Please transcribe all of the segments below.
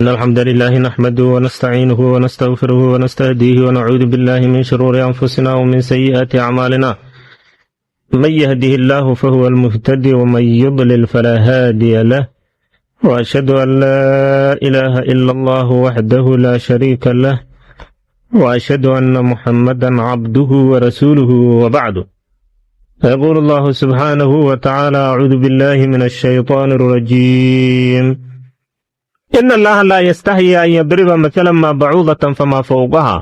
إن الحمد لله نحمده ونستعينه ونستغفره ونستهديه ونعوذ بالله من شرور أنفسنا ومن سيئات أعمالنا. من يهده الله فهو المهتدي، ومن يضلل فلا هادي له. وأشهد أن لا إله إلا الله وحده لا شريك له، وأشهد أن محمدا عبده ورسوله. وبعد، فيقول الله سبحانه وتعالى: أعوذ بالله من الشيطان الرجيم. إن الله لا يستحيي أن يضرب مثلا ما بعوضة فما فوقها.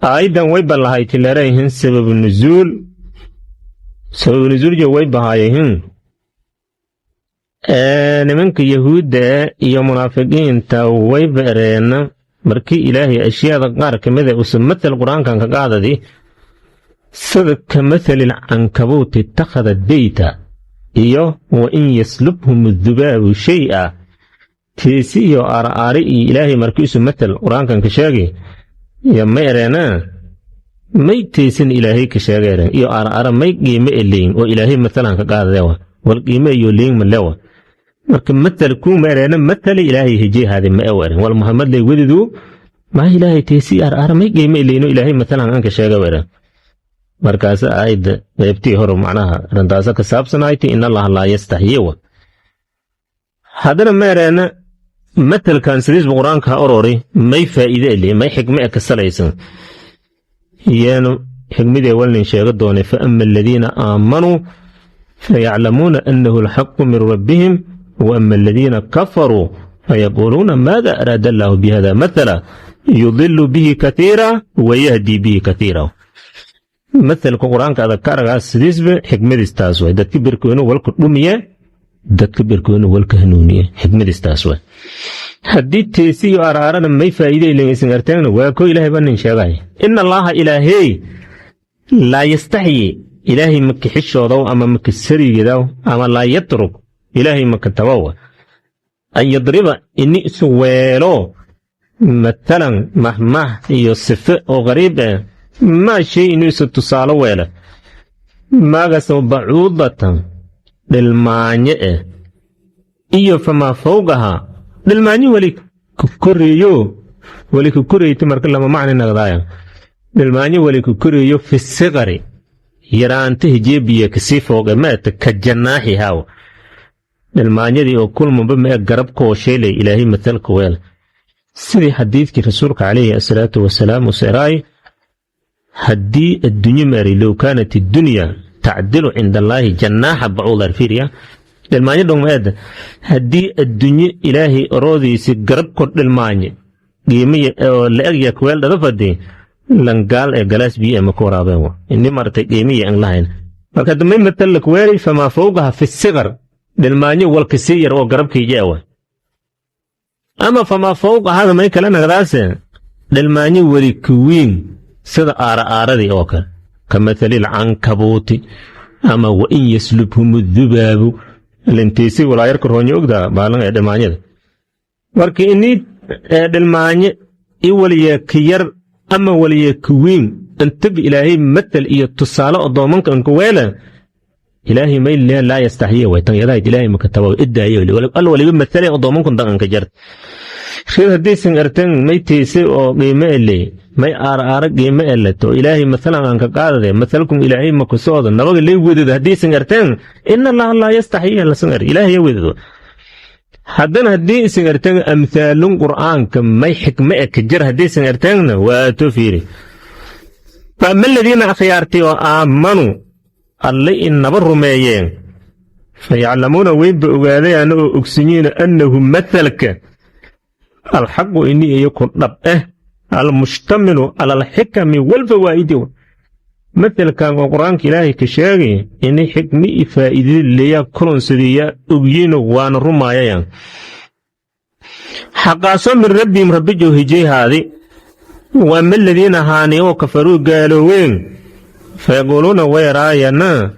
Aayadan way ballahayti leerayhin sababu nuzuul. Sababu nuzuulja way bahaayahin nimanka Yahuudda iyo munaafiqiinta. Way beereena markii Ilaahay ashyaada qaar ka mida uusan matal Qur-aankan ka qaadadi, sida كمثل العنكبوت اتخذت بيتا iyo وإن يسلبهم الذباب شيئا. Tiisi iyo aara-aari iyo Ilaahay markiisu matal Qur-aankan ka sheegay iyo ma ereena, may taysan Ilaahay ka sheegeeren iyo aara-aara may qiime eleyin oo Ilaahay matalan ka qaadadewa wal qiime iyo leyin malewa. Marka matal kuu ma ereena, matali Ilaahay hijehaade ma eweren wal Muhammad lay wedidu maa Ilaahay teesi aara-aara may qiime eleyin oo Ilaahay matalan an ka sheega weren. Markaas aayadda qaybtii hore macnaha arrintaasa ka saabsanayti إن الله لا يستحيي wa. Haddana ma ereena, matalkan sidiisba Qur-aanka ha orori, may faa'iide eli, may xikme e ka salaysan? Iyaanu xikmidee walnin sheega doonay: فأما الذين آمنوا فيعلمون أنه الحق من ربهم، وأما الذين كفروا فيقولون ماذا أراد الله بهذا مثلا، يضل به كثيرا ويهدي به كثيرا. Matalka Qur-aanka adag ka aragaas sidiisba xikmadiis taas way: dadka berkoonu walka dhumiye, dadka berkoonu walka hanuuniye. Xikmadiis taas way. Haddii teesi iyo araarana may faa'iide ilaysan arteegna, waa ko Ilaahay baa nin sheegay: إن الله Ilaahey لا يستحيي, Ilaahay maka xishoodow ama maka sarigidaw ama لا يترك, Ilaahay maka tabawa, أن يضرب, ini isu weelo, matalan, mahmah iyo sife oo qariib ah, maa shay inuu isu tusaalo weela, maagaasoo بعوضة, dhilmaanye eh, iyo فما فوقها, dhilmaanyo weli ku koreeyo. Weli ku koreyta marka lama macni naqdaaya. Dhilmaanyo weli ku koreeyo في الصغر, yaraanta hijeebiya kasii fooge maata كجناحها. Dhilmaanyadii oo kulmaba mee garabkoo sheelay Ilaahay matalka weel, sidii xadiidkii Rasuulka عليه الصلاة والسلام u seeraay: haddii adduunye maari, لو كانت الدنيا تعدل عند الله جناح بعوضة. Fiiriya, dhilmaanyo dhongmeed haddii adduunye Ilaahay oroodiisi garab kor dhilmaanye qiimiya oo la-egya kuweel dhadafadi, langaal ee galaas biyo ama ku waraabeen wa ini maartay qiimiya aan lahayn. Marka damay matal kuweeli فما فوقها في الصغر, dhilmaanyo walka sii yar oo garabkii jeewa, ama فما فوقها may kala nagdaase dhilmaanyo weli kuwiin, sida aara aaradii oo kale, كمثل العنكبوت ama وإن يسلبهم الذباب. Lintiisi walaayarka roonyo ogdaa baalan ee dhilmaanyada. Marka ini dhilmaanye i waliya ka yar ama waliya ka weyn intaba Ilaahay matal iyo tusaale odoomanka anka weela, Ilaahay may لا يستحيي way tan yadahayd. Ilaahay maka tabaw idaayo al waliba matale odoomankun dhaqanka jar shir. Haddaysan artan may tiise oo qiime ele, may aara aara qiime eleto, Ilaahay mathalan aan ka qaadade, mathalkum Ilaahay makusooda nabaga lay wedado. Haddaysan artan إن الله لا يستحيي lasan ar Ilaahay wedado. Haddana haddii isan artan amthaalun Qur'aanka may xikme e ka jir, haddaysan artagna, waa to fiiri: فأما الذين, akhyaartay oo آمنوا, Alle inaba rumeeyeen, فيعلمون, weynba ogaadayaan oo ogsanyiina, أنه, mathalka, الحق, ini iyaku dhab eh, المشتمل على الحكم والفوائد. Mathalkan oo Qur-aanka Ilaahay ka sheegay ini xikmi i faa'iidada leeya kulansidiya ogyiino, waana rumaayayaan. Xaqaasoo من ربهم, Rabbi joohijayhaadi. وأما الذين, haani oo كفروا, gaalooween, فيقولون, weeraayana: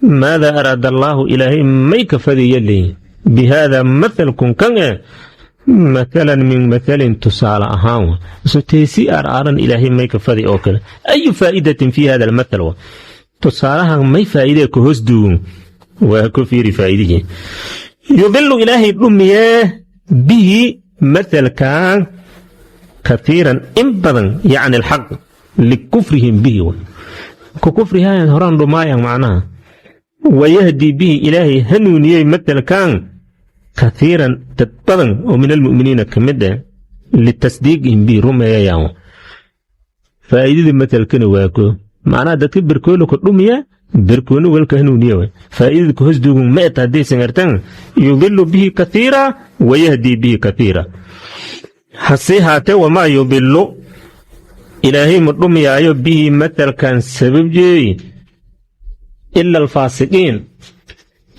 ماذا أراد الله, Ilaahay may ka fadiyali, بهذا, mathalkun kan eh, مثلا, min mathalin, tusaale ahaan so teesi aar aaran Ilaahay may ka fadi oo kale. أي فائدة في هذا المثل? Tusaalahan may faa'iidee ka hoos duugun? Waa ku fiiri faa'iidihii: يضل, Ilaahay dhumiyee, Bihi mathalkan kathiiran in badan, yacni alxaq, likufrihim bihi, ku kufrihayan horaan dhumaayan macnaha. Wayahdii bihi, ilaahay hanuuniyey mathalkan, kathiiran dad badan oo min almu'miniina ka mid ah, litasdiiqihim bihi, rumeeyayaan. Faa'iidadii mathalkana waa ko macnaha dadka berkoona ku dhumiya, berkoona walka hanuuniya. Way faa'iidada ku hosduugun ma eta haddaysan artan. Yudilu bihi kathiira wayahdii bihi kathiira. Hase haatee, wamaa yudilu, ilaahay ma dhumiyaayo, bihi mathalkan sababjeey, ila alfaasiqiin,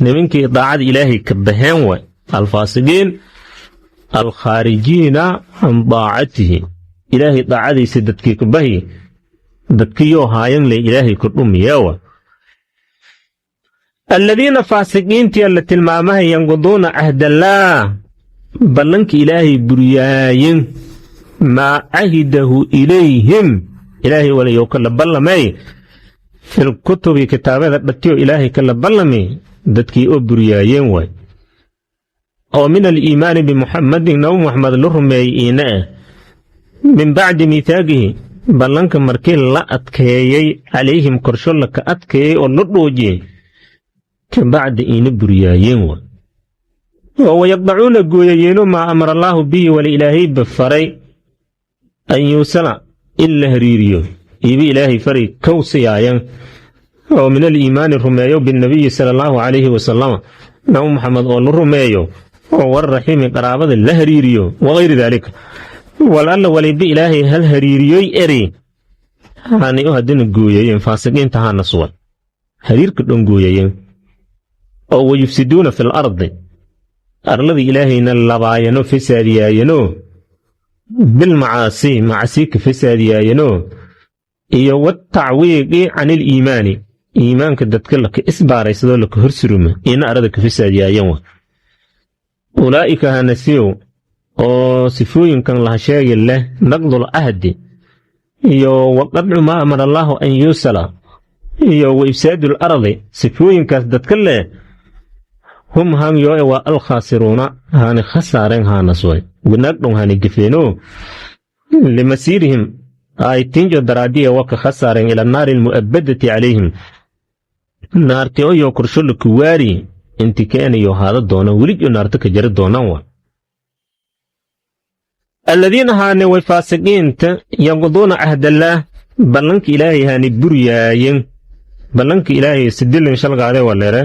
nimankii daacada ilaahay ka baheen way. Alfaasiqiin alkhaarijiina can daacatihi, ilaahay daacadiisa dadkii ka bahi, dadkiyoo haayan ley ilaahay ku dhumiyeewa. Aladiina faasiqiintii alla tilmaamaha, yanquduuna cahdallaah, ballanka ilaahay buriyaayen, maa cahidahu ilayhim, ilaahay walayow kala ballamay, filkutubi, kitaabada dhatiyo ilaahay kala ballami, dadkii oo buriyaayeen waay, oo min aliimaani bimuxammadin, Nabi Muxamed la rumeeyey iina ah, min bacdi miithaaqihi, ballanka markii la adkeeyey, calayhim, korsho laka adkeeyey oo la dhoojiyey kabacdi iina buriyaayeen waay, oo wayaqdacuuna gooyayeeno, maa amara allaahu bihi, wala ilaahayba faray, an yuusala, in la hariiriyo iibi ilaahay faray kow siyaayan, oo min aliimaani rumeeyo, binnabiyi sala allahu calayhi wasalama, Nabi Muxamed oo la rumeeyo, oo waraximi, qaraabada la hariiriyo, wagayri daalika, wal alla waliba ilaahay hal hariiriyoy eri hani u haddana gooyayeen. Faasiqiinta haana suwan hariirka dhan gooyayeen, oo wayufsiduuna fil ardi, arladii ilaahayna labaayano, fasaadiyaayano, bilmacaasi, macasi ka fasaadiyaayano, iyo watacwiiqi can iliimaani, iimaanka dadka laka isbaaraysadoo laka horsuruma ina arada ka fasaadiyaayan wa. Ulaa'ika hanasiyow oo sifooyinkan laha sheegi leh, naqdul cahdi iyo wa qadcu maa amara allaahu an yuusala iyo wa ifsaadu lardi, sifooyinkaas dadka leh, hum han yoo waa alkhaasiruuna, haani khasaaren haanas way wanaag dhon haani gefeeno, limasiirihim, aytinjo daraadiya waka khasaaren, ila naari almu'abbadati calayhim, naarti oyo korsho laku waari inti keenayo haada doona welijo naarta ka jari doonaan wa. Aladiina haane way faasiqiinta, yanquduuna cahdallaah, ballanka ilaahay haani buriyaayen. Ballanka ilaahay sidilin shalgaade waleere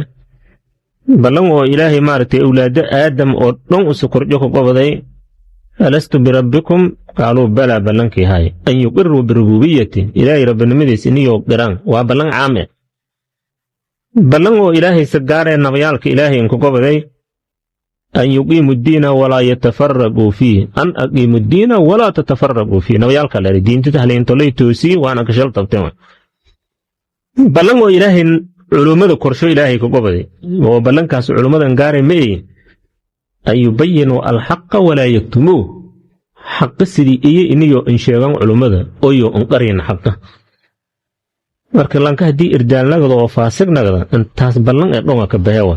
ballan oo ilaahay maaragtay awlaado aadam oo dhan usu korjo ka qobaday, alastu birabbikum qaaluu balaa, ballankii hay an yuqiruu birububiyati, ilaahay rabbinimadiis iniyoo qiraan, waa ballan caam eh. Ballan oo ilaahay sagaaree nabayaalka ilaahay inku qobaday, an yuqiimu ddiina walaa yatafaraquu fiih, an aqiimu ddiina walaa tatafaraquu fiih, nabayaalka leeray diintita haleentolay toosii waana kashal tabteen. Ballan oo ilaahay culummada korsho ilaahay ka qobaday, oo ballankaas culummadan gaaray ma ey, an yubayinuu alxaqa walaa yaktumuu, xaqa sidii iyo iniyo in sheegan culummada oyo inqaryin xaqa. Marka lanka haddii irdaal nagdo oo faasig nagda, intaas ballan ee dhonga ka bahe wa.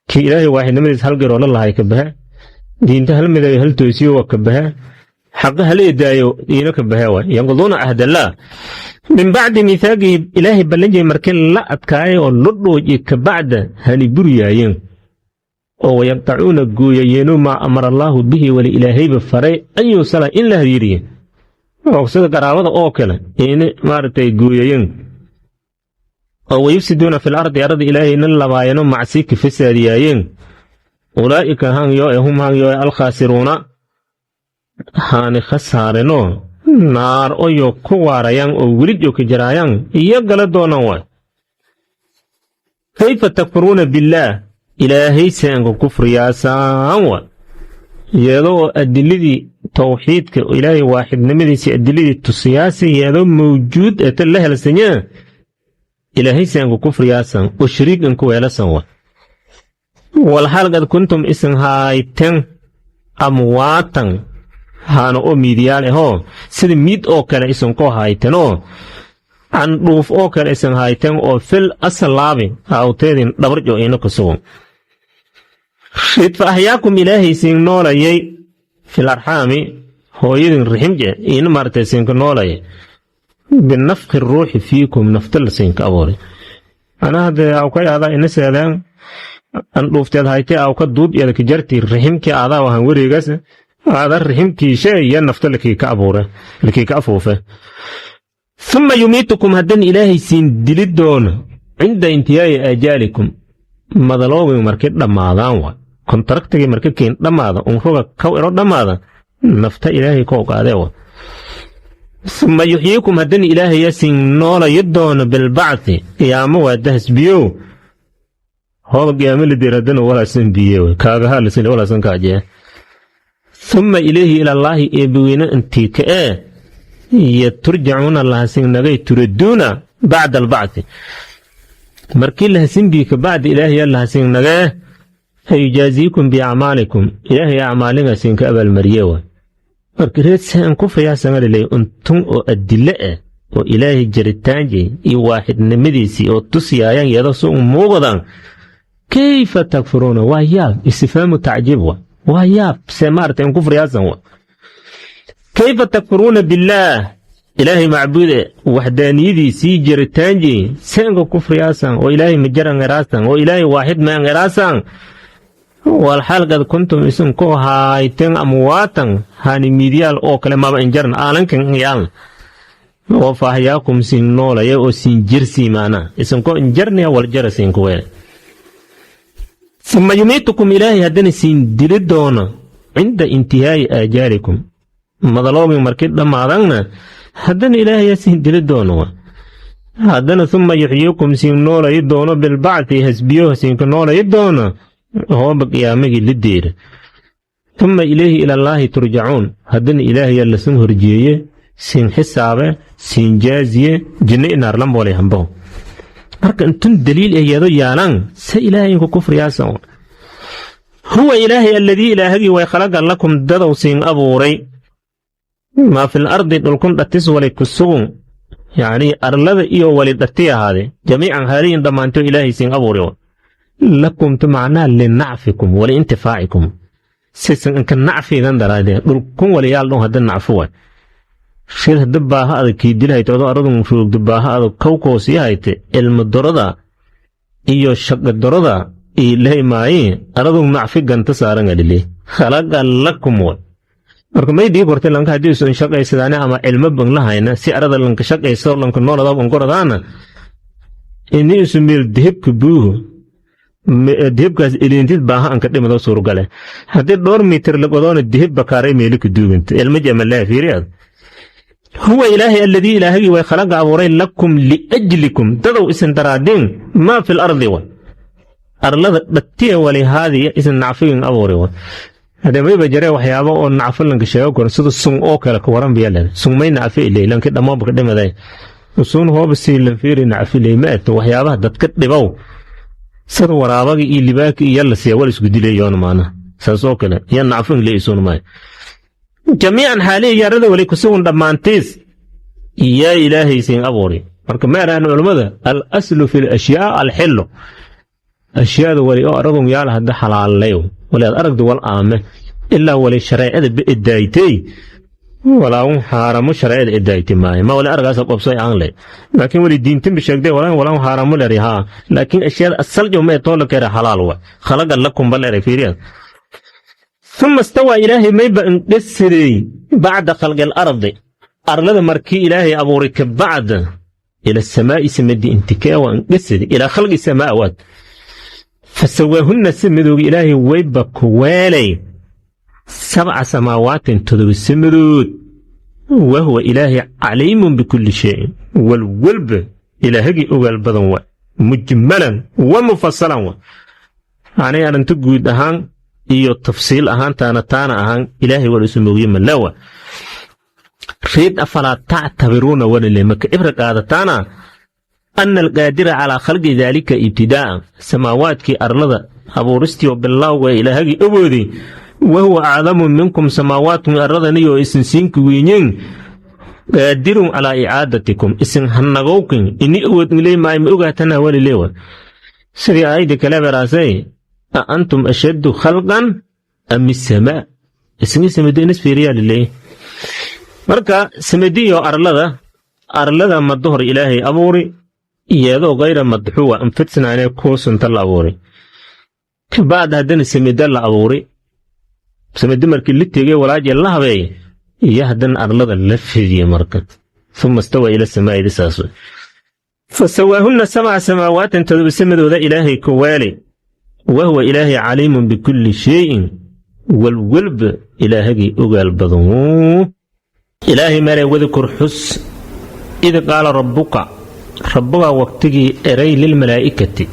Kii ilaahay waaxidnimadiis hal garoo la lahay ka bahe, diinta hal midayo hal toosiyo waa ka bahe, xaqa hala edaayo iina ka bahe wa. Yanquduuna cahdallaah min bacdi miithaaqihi, ilaahay ballan jey markii la adkaayay oo la dhooji kabacda hani buriyaayeen, oo wayaqtacuuna gooyayeeno, maa amara allaahu bihi, wali ilaahayba faray, an yuusala, in la hariiriye, oo sida qaraabada oo kale iina maaragtay gooyayeen, oo wayufsiduuna fil ardi, arada ilaahayna labaayano, macsi ka fasaadiyaayeen. Ulaa'ika han yoo e hum han yoo e alkhaasiruuna, haani khasaareno, naar oyo ku waarayaan oo welid ka jaraayaan iyo gala doonaan waay. Kayfa takfuruuna billaah, ilaahay seenka kufriyaasaan wa, iyadoo oo adiladii tawxiidka ilaahay waaxidnimadiisa adiladii tusiyaasi iyadoo mawjuud eta la helsanyaa, ilaahay seenka kufriyaasan oo shariigan ku weelasan wa, walxaal qad kuntum isin haayten amwaatan, haana oo miidiyaal ahoo sida miid oo kale isinkoo haytenoo candhuuf oo kale isin hayten, oo fil aslaabi aawteedin dhabarjo ina ku sugan. Rid fa ahyaakum, Ilaahay siin noolayay, fil arxaami, hooyadin riximje ina maaragtay siinka noolaya, binafkhi ruuxi fiikum, nafta la siinka abuuray. Anaa hadde awkay adaa ina seedeen an dhuufteed hayte awka duub iyada kajarti riximkii adaa wahan wareegas aada riximkiishe iyo nafta lakii ka abuure, lakii ka afuufe. Uma yumiitukum, haddan Ilaahay siin dili doono, cinda intihaa'i aajaalikum, madaloogin markay dhammaadaan wa kontraktigii marka kiin dhammaada, unruga kaw ero dhammaada, nafta Ilaahay koo qaadee wa. Uma yuxyiikum, haddan Ilaahaya siin noolayi doono, bilbacthi, qiyaamo waa dahasbiyow hooba qiyaamo la dir haddana walaasan biye kaagahaa lasin walaasan kaajee. Uma ilayhi, ilallaahi, eebbaweyne intii ka ee iyo turjacuuna lahasingnagay, turaduuna bacda albacthi, markii lahasinbii ka bacdi Ilaahayaa lahasingnagee, fayujaaziikum biacmaalikum, Ilaahay acmaalingasinka abaalmariye wa. Marka reedsan kufriyaasangalilay untun oo adile ah oo Ilaahay jaritaanjay iyo waaxidnimadiisii oo tusiyaayaan iyado su muuqdaan, kayfa takfuruuna? Waa yaab, istifhaamu tacjiib wa, waa yaab se maarata in kufriyaasan wa. Kayfa takfuruuna billaah, Ilaahay macbuude waxdaaniyadiisii jiritaanjay seenka kufriyaasan, oo Ilaahay majaran eraasan, oo Ilaahay waaxid maan eraasan, walxaal qad kuntum isinku haayteen amwaatan, haani miidyaal oo kale maba injaran aalankan yaalna, oo faahyaakum siin noolaya oo siin jirsii maana isinkoo injarnaya waljara siinku weele. Uma yumiitukum, Ilaahay haddana siin dili doono, cinda intihaa'i aajaalikum, madaloogin markii dhammaadanna haddana Ilaahayaa siin dili doono. Haddana uma yuxyiikum siin noolayi doono, bilbacthi, hasbiyoha siinka noolayi doono hooba qiyaamagii la deera. Uma ilayhi, ilallaahi, turjacuun, haddana Ilaahayaa lasin horjeeye, siin xisaabe, siin jaaziye jinno inaar lamboolay hambaho. Marka intun daliil ah yado yaalan se Ilaahayinku kufriyaasan. Huwa Ilaahay alladii, Ilaahagii way, khalaqa lakum, dadow siin abuuray, maa fil ardi, dhulkun dhatis wali kusugun, yacnii arlada iyo wali dhati ahaade, jamiican, haaliyin dhammaanto Ilaahay siin abuuray. Lakumtu macnaa linacfikum wali intifaacikum, sisan inka nacfiidan daraadee dhulkun waliyaal dhon hadda nacfu waay. Shir hadda baaha adag kii dilhayte odoo aradun roogdo, baaha adag kawkoosii hayte, ilmo dorada iyo shaqa dorada ilahay aradun nacfi ganta saaran alile khalaqa lakum way. Marka may dhii kortay lanka haddii usan shaqaysadaane ama cilmo ban lahayna si arada lanka shaqayso lanka noolada onkoradaana ini isu meel dehebka buuhu, dehebkaas eliintid baaha anka dhimado suurgale. Haddii dhowr mitir lagodoona deheb bakaaray meeli ku duuganta ilmo jamalaha fiiriyaad. Huwa Ilaahay alladii, Ilaahagii way, khalaqa abuuray, lakum liajlikum, dadow isin daraadin, maa fil ardi wa arlada dhatiya walihaadiya isin nacfigin abuuray wa. Hadee mayba jare waxyaabo oo nacfo lanka sheego karo, sida sun oo kale ka waran biya leh sun may nacfi ilay lanki dhammoonba ka dhimaday usuun hooba sii lan fiiri nacfi ilay ma eto. Waxyaabaha dadka dhibow sida waraabaga iyo libaaka iyo yalla siya wal isku dilayoon maana saas oo kale ya nacfo inle isuun maay. Jamiican xaalihi yarada wali kusugun dhammaantiis yaa Ilaahay siin abuuri. Marka ma eraan culummada al aslu fi lashyaa alxillu, ashyaada wali oo aradun yaala hadda xalaalayo wali aad aragdu wal aame ilaa wali shareecada ba edaaytay walaawun xaaramo shareecada edaaytay maayo ma wali aragaasa qobsay aan le, laakiin wali diintin ba sheegday walaan walaan xaaramo leri haa, laakiin ashyaada asal jo ma etoo la kere xalaal wa khalaqa lakum ba leray fiiriyad. Uma stawaa, Ilaahay mayba indhasiday, bacda khalqi alardi, arlada markii Ilaahay abuuray ka bacda, ila samaa'i, samadi intikee waa indhasiday, ilaa khalqi samaawaat, fasawaahunna, samadooga Ilaahay wayba kuweelay, sabca samaawaatin, 7 samadood. Wahuwa Ilaahay caliimun bikulli shayin, walwalba Ilaahagii ogaal badan wa, mujmalan wa mufasalan wa, anay arrinto guud ahaan iyo tafsiil ahaan taana taana ahaan Ilaahay wal isu moogiye malawa. Reed afalaa tactabiruuna walile maka cibra qaadataana ana alqaadira calaa khalqi daalika ibtidaa'an, samaawaadkii arlada abuuristii oo bilowga Ilaahagii awooday, wahuwa acdamu minkum, samaawaadkun arladaniyo isin siinka weynyen, qaadirun calaa icaadatikum, isin hanagowkin ini awood inley maay ma ogaatana walilewa. Sidii aayadii kale beraasay. A antum ashaddu khalqan am isamaa? Isngi samidi inis fiiriyaa lileeyahy. Marka samadiyo arlada, arlada madohor Ilaahay abuuri iyadoo kayra madxuwa anfidsnaanee kuusunta la abuuri. Kabacd haddana samida la abuuri. Samidi markii la tegey, walaaje la habeey iyo haddana arlada la fidiye. Marka uma stawa ila samaa'i saas fasawaahunna sabca samaawaatin, 7 samadooda Ilaahay ku weeli. Wahuwa Ilaahay caliimun bikulli shayin, walwalba Ilaahagii ogaal badan. Ilaahay mare: wadkur, xus, id qaala rabbuka, rabbugaa waqtigii eray, lilmalaa'ikati,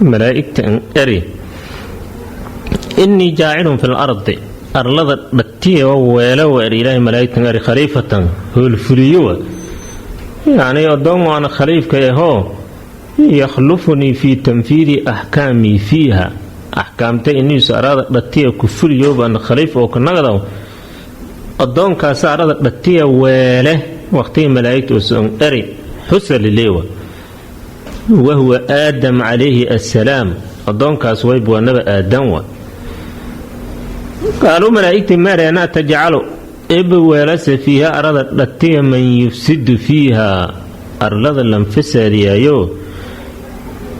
malaa'igta an eri, innii jaacilun fil ardi, arlada dhatiya weelo wer. Ilaahay malaa'igtan eri khaliifatan, hoolfuliyowa, yacnii addoon waana khaliifka ahoo, yakhlufunii fii tanfiidi axkaamii fiiha, axkaamta iniisu arada dhatiya ku fuliyooban khaliif oo ka nagadaw, addoonkaasa arada dhatiya weele. Waqtigii malaa'igta usan eri xusa lileewa. Wahuwa Aadam calayhi assalaam, addoonkaas wayb waa naba Aadam wa. Qaaluu, malaa'igtii maareena, tajcalu, eba weelase, fiiha, arada dhatiya, man yufsidu fiiha, arlada lan fasaadiyaayo,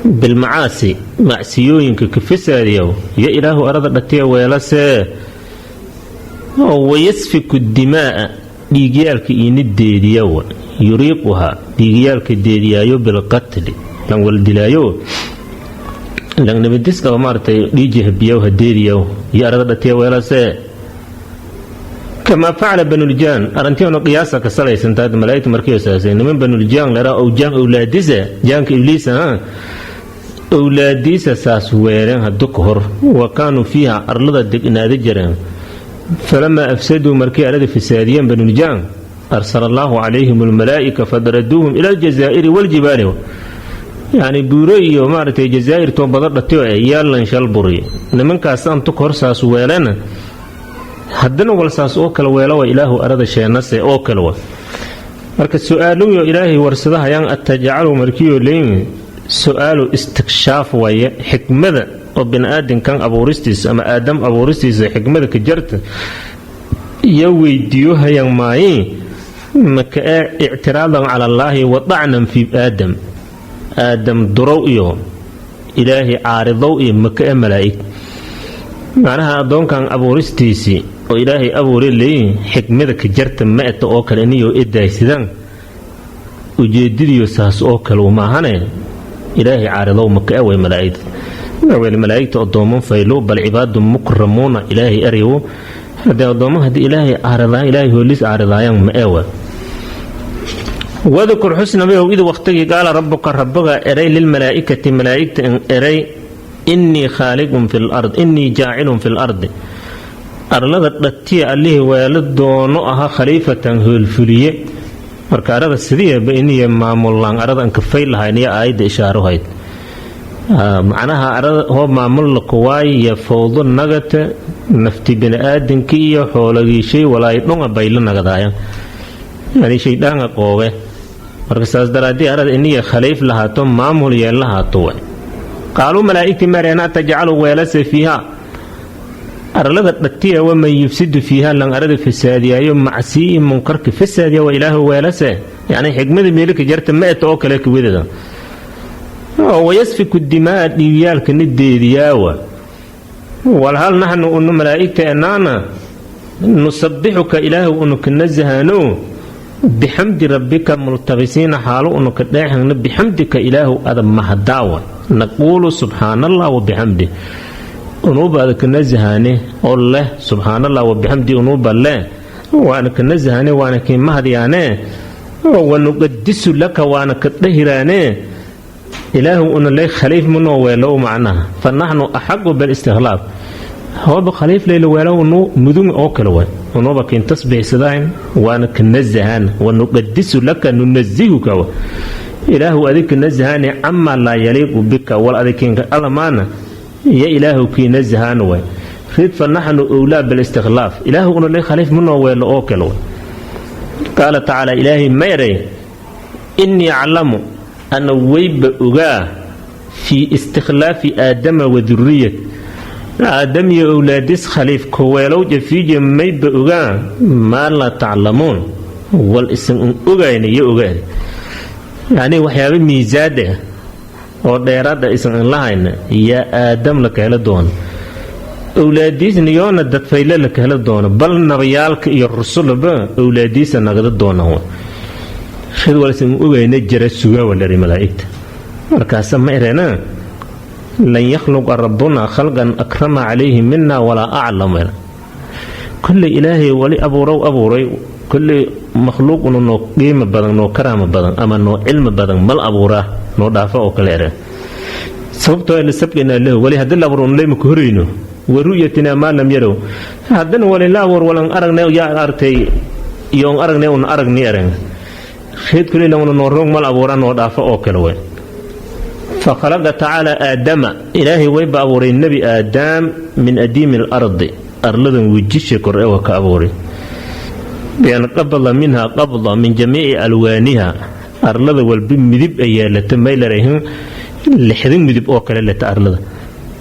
bilmacaasi, macsiyooyinka ka fasaadiyaw yo Ilaahu arada dhatiya weelasee, wayasfiku dimaa'a, dhiigyaalka iini deediyawa, yuriiquhaa, dhiigyaalka deediyaayo, bilqatli, lan waldilaayo, langnabadiskaba maaratay dhiiji habiyaw hadeediyaw iyo arada dhatiya weelasee, kamaa facala banuljaan. Arrintiina qiyaasa ka salaysantaa. Malaa'igta markii saasay niman banuljaan lera owjaan owlaadisa jaanka ibliisa ha owlaadiisa saas weereen haddu ka hor. Wa kaanuu fiiha, arlada degnaada jireen. Falamaa afsaduu, markii arada fasaadiyeen banuljaan, arsala allaahu calayhim almalaa'ika fadaraduuhum ila aljazaa'iri waljibaali, yacni buuro iyo maaragtay jazaa'irtoo bada dhatiyo eh yaalan shalburi. Nimankaas antu ka hor saas weelena, haddana wal saas oo kale weelo wa Ilaahu arada sheenase oo kale wa. Marka su-aaluyo Ilaahay warsadahayaan atajcalu markiyo leeyin su-aalu istikshaaf waye. Xikmada oo bini-aadinkan abuuristiisa ama Aadam abuuristiisa xikmada ka jarta iyo weydiiyo hayan maayi maka ee ictiraadan cala allaahi wa dacnan fii Aadam, Aadam durow iyo Ilaahay caaridow iyo maka ee malaa'ig. Macnaha addoonkan abuuristiisii oo Ilaahay abuure leeyihin xikmada ka jarta ma eta oo kale iniyoo edaaysadaan ujeedadiyo saas oo kale maahane Ilaahay caaridow maka e way malaa'igta. Malaa'igta addooman faylo, bal cibaadu mukramuuna Ilaahay eryow. Haddee addoomma haddii Ilaahay caaridaa, Ilaahay hooliis caaridaayaan ma ewa. Wadkur, xus, nabigow, id waqtigii qaala rabbuka, rabbiga eray, lilmalaa'ikati, malaa'igta in eray, innii khaaliqun fi lard, innii jaacilun fi lardi, arlada dhatiya allihii weelo doono ahaa, khaliifatan, hoolfuliye. Marka arada sidiiba iniya maamullaan arada an kafay lahayn iyo aayadda ishaaruhayd. Macnaha arada hoo maamulla kuwaay iyo fowdo nagata, nafti bini-aadamki iyo xoolagiishay walaay dhunga bayla nagadaaya, yani shaydhaanga qoobe. Marka saas daraaddii arada iniya khaliif lahaato, maamul yeel lahaato way. Qaaluu, malaa'igtii mareena, tajcalu, weelase, fiiha, arlada dhatiya, waman yufsidu fiiha, lan arada fasaadiyaayo, macsiyi munkarka fasaadiya waa Ilaahu weelase, yacni xikmada meelika jarta ma eta oo kale kawadada, wayasfiku dimaa, dhiigyaalka ni deediyaawa. Walhal naxnu, unu malaa'igta enaana, nusabbixuka, Ilaahu unu ka nasahano, bixamdi rabbika, multabisiina, xaalo unu ka dheexagno, bixamdika, Ilaahu ada mahadaawa, naquulu subxaana allah wa bixamdi, unuuba ada ka nasahane oo leh subxaana allah wa bixamdi, unuuba leh waana ka nasahane, waana kii mahadyaane, wanuqadisu laka, waana ka dhahiraane. Ilaahu una ley khaliif manoo weelow. Macnaha fa naxnu axaqu bilistikhlaaf, hooba khaliif leyla weelow nu mudun oo kale way, unuuba kiin tasbiixsadaan waana ka nasahaan. Wanuqadisu laka, nunasihuka, Ilaahu adika nasahaane, camaa laa yaliiqu bika, wal adikiinka alamaana iyo Ilaahu kii nasahaan way. Rid fa naxnu owlaa bilistikhlaaf, Ilaahu una ley khaliif manoo weelo oo kale way. Qaala tacaala, Ilaahay mayray, innii aclamu, ana weyba ogaa, fii istikhlaafi Aadama wa duriyat. Aadam iyo owlaadis khaliif kuweelow jafiija mayba ogaa maa laa taclamuun, wal isan un ogayna iyo ogaada, yacnii waxyaaba miisaad ah oo dheeraada isan an lahayna yaa Aadam la ka helo doono, owlaadiisna yoona dadfayle la ka helo doono, bal nabayaalka iyo rusulaba owlaadiisa nagada doona. Rid walsan ogayna jira sugaa walari malaa'igta. Markaasa ma ereena: "Lan yakhluqa rabbuna khalqan akrama calayhi mina walaa aclam." Kolley Ilaahay wali abuurow abuuray, kolley makhluuquna noo qiimo badan, noo karaama badan ama noo cilmi badan mal abuuraa noo dhaafa oo kale ereen, sababtoo lisabqinaa lahu wali haddii la abuur unleyma ku horayno, wa ru'yatinaa maa lam yarow. Haddana wali la abuur walan aragnay yaa aragtay iyo on aragnay un aragni ereen reed kuley una nooroog mal abuuraa noo dhaafa oo kale wey. Fa khalaqa tacaala Aadama, Ilaahay wayba abuuray Nebi Aadaam, min adiimi alardi, arladan wejisha kor ee ka abuuray, bian qabada minha qabda min jamiici alwaaniha. Arlada walba midib ay yeelata maylarayhin 60 midib oo kale leta, arlada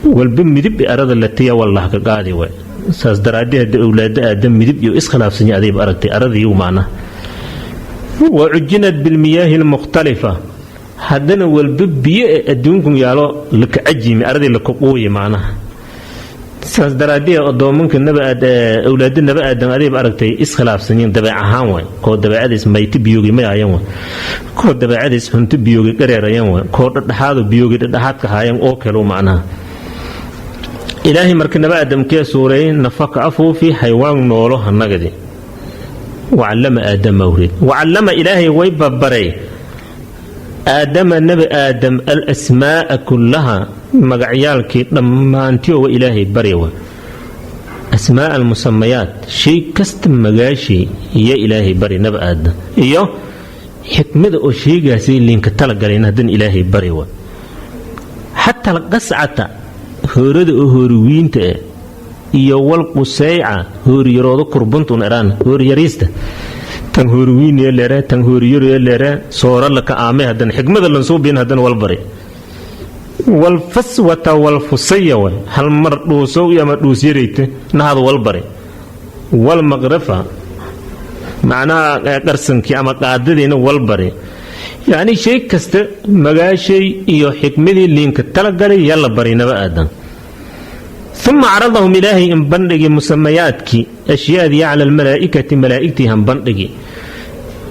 walba midib arada latiya wallah ka qaadi way. Saas daraadii hadda owlaada Aadam midib iyo iskhilaafsanya adayba aragtay aradiiyu macnaha. Wa cujinat bilmiyaahi almukhtalifa, haddana walba biyo ee adduunkun yaalo laka cajimi, aradii laka quuyi macnaha. Saas daraadii adoomanka awlaada naba Aadan adayba aragtay iskhilaafsanyiin dabeec ahaan way. Koo dabeecadiis mayti biyoogi mayayan way, koo dabeecadiis xunto biyoogi qareerayan way, koo dhadhaxaado biyoogi dhadhaxaadka haayan oo kale macnaha. Ilaahay marka naba Aadamkee suureeyey, nafaka afuufi, xaywaan noolo hanagadi. Wacallama Aadama awreed, wacallama Ilaahay way babaray Aadama, Nebi Aadam, al asmaa'a kullaha, magacyaalkii dhammaantiyo wa Ilaahay barya wa asmaa'a almusamayaat, shay kasta magaashii iyo Ilaahay bari Nebi Aadam, iyo xikmada oo shaygaasay liinka talagalayna haddana Ilaahay bari wa. Xataa alqascata, hoorada oo hooriwiinta eh, iyo walquseyca, hooriyaroodo kurbuntun eraan, hooriyariista tan hooriwiiniyo leere, tan hooriyariyo leere, soora laka aame, haddana xikmada lansuubiin haddana walbari. Walfaswata walfusaya way, hal mar dhuusow iyo ama dhuusyarayta nahada walbari. Walmaqrafa, macnaha qarsankii ama qaadadiina walbari. Yacnii shay kasta magaashay iyo xikmadii liinka talagalay yalla bari naba Aadan. Uma caradahum, Ilaahay in bandhigi musamayaadkii ashyaadii cala almalaa'ikati, malaa'igtii han bandhigi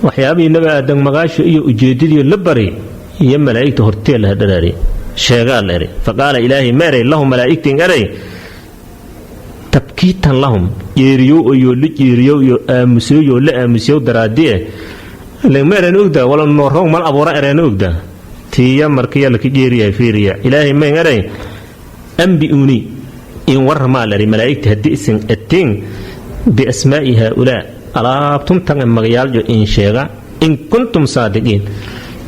waxyaabihii Nabi Aadan magaasho iyo ujeedadii la bari iyo malaa'igta hortee laha dharaari sheegaa la eray. Faqaala, Ilaahay ma eray lahum, malaa'igtiin eray, tabkiitan lahum, jeeriyow iyo la jeeriyow iyo aamusiyow iyo la aamusiyow daraadie. Ma ereen ogdaa wala nooroog mal abuura ereen ogdaa tiiya markiya laka jeeriyahay. Fiiriya, Ilaahay mayn eray: "Ambi'uni, in warramaa," lari malaa'igta, "haddii isin atiin biasmaa'i haaulaa, alaabtuntan magayaaljo in sheega, in kuntum saadiqiin,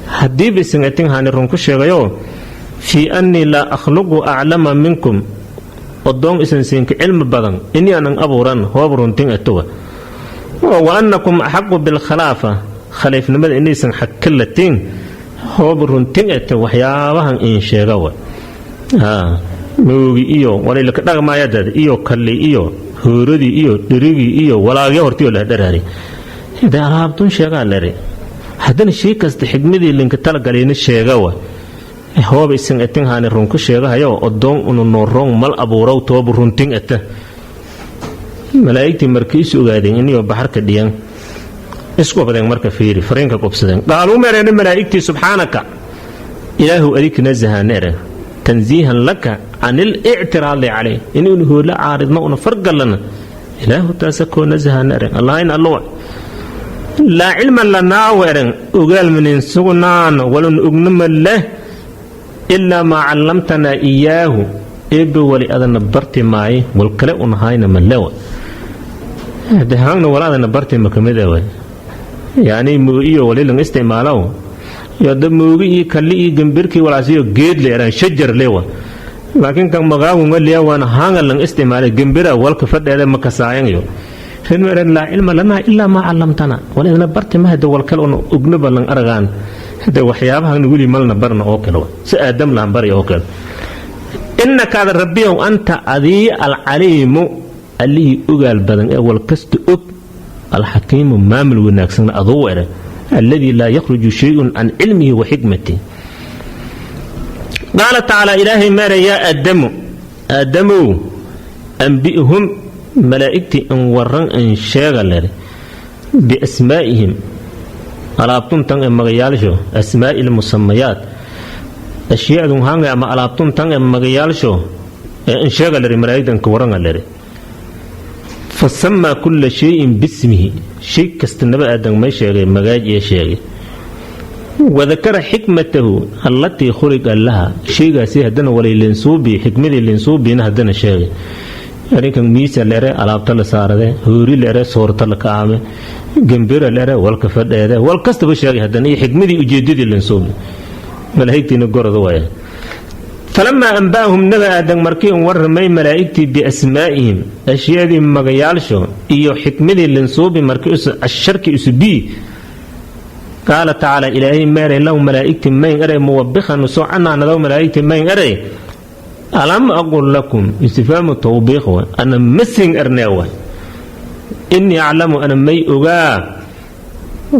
haddiiba isin atin hani run ku sheegayo, fii annii laa akhluqu aclama minkum, odoon isan siinka cilmi badan ini aanan abuuran hoob runtin atuwa, wa annakum axaqu bilkhilaafa, khaliifnimada inaysan xagka latiin, hoob runtin ata waxyaabahan in sheega wa." Moogi iyo walaylaka dhaqmaayadad iyo kalli iyo hooradii iyo dherigii iyo walaagya hortiyo la dharaari de alaabtun sheegaa lari, haddana shay kasta xigmadii linka talagalayna sheega wa. Hooba isan atin haani run ku sheegahayo odoon unu nooroon mal abuuraw toobu runtin ata. Malaa'igtii markii is ogaadeen iniyoo baxarka dhiyan isqobdeen, marka fiiri fariinka qobsadeen. Qaaluu mereena malaa'igtii: "Subxaanaka, Ilaahu adika nasahaana," eren, "tansiihan laka can ilictiraadi calayh, inuunu hoola caaridno una fargallana Ilaahu taasa koo nasahaana," eren. Allahayn alluwa, "laa cilma lanaa," eren, "ogaal manin sugnaan walun ognama leh, ilaa maa callamtanaa iyaahu, eebbe wali adana barti maaye, wal kale unahayna malewa dehaangna wala adana barti ma kamida way." Yacni mooiyo walilan isticmaalow yo da moogi iyo kalli iyo gambirkii walaasiyo geed le eraan shajar lewa, laakiin kan magaagunga liya waana haanga lang isticmaalay gambira walka fadheeda ma kasaayanyo ren. "Laa cilma lanaa ilaa maa callamtana," wala idna barti ma hada wal kale una ognaba lang aragaan hada waxyaabahan weli malna barna oo kale si Aadam lahan bari oo kale. Innaka ada, Rabbiyow, anta adii alcaliimu, allihii ogaal badan ee walkasta og, alxakiimu, maamul wanaagsan aduu ere, alladii laa yakhruju shayun can cilmihi wa xikmatihi. Qaala tacaala, Ilaahay meera: yaa Aadamu, Aadamow, ambi'hum, malaa'igtii in waran, in sheega lere, biasmaa'ihim, alaabtuntan ee magayaalsho, asmaa'i lmusamayaat, ashyaadun hanga ama alaabtuntan ee magayaalsho ee in sheega lere, malaa'igta inka waranga lere. Fa samaa kulla shayin bismihi, shay kasta naba Aadan may sheegay magaaj iyo sheegay. Wadakara xikmatahu allatii khuliqa laha, shaygaasi haddana walay linsuubi, xikmadii linsuubiina haddana sheegay. Arrinkan miisa lere, alaabta la saarade, hoori lere, soorta la kaame, gambira lere, walka fadheede, wal kastaba sheegay haddana iyo xikmadii, ujeedadii linsuubi. Malaa'igtiina gorada waaya. Falamaa anba'ahum, naba Aadan markii un warramay malaa'igtii, biasmaa'ihim, ashyaadii magayaalsho iyo xikmadii linsuubi, markii asharki isubii, qaala tacaala, Ilaahay meeray lahu, malaa'igti mayn eray, muwabbikan, usoo canaanadaw malaa'igti mayn eray: alam aqul lakum, istifhaamu tawbiikh wa, ana masin ernee wa, innii aclamu, ana may ogaa,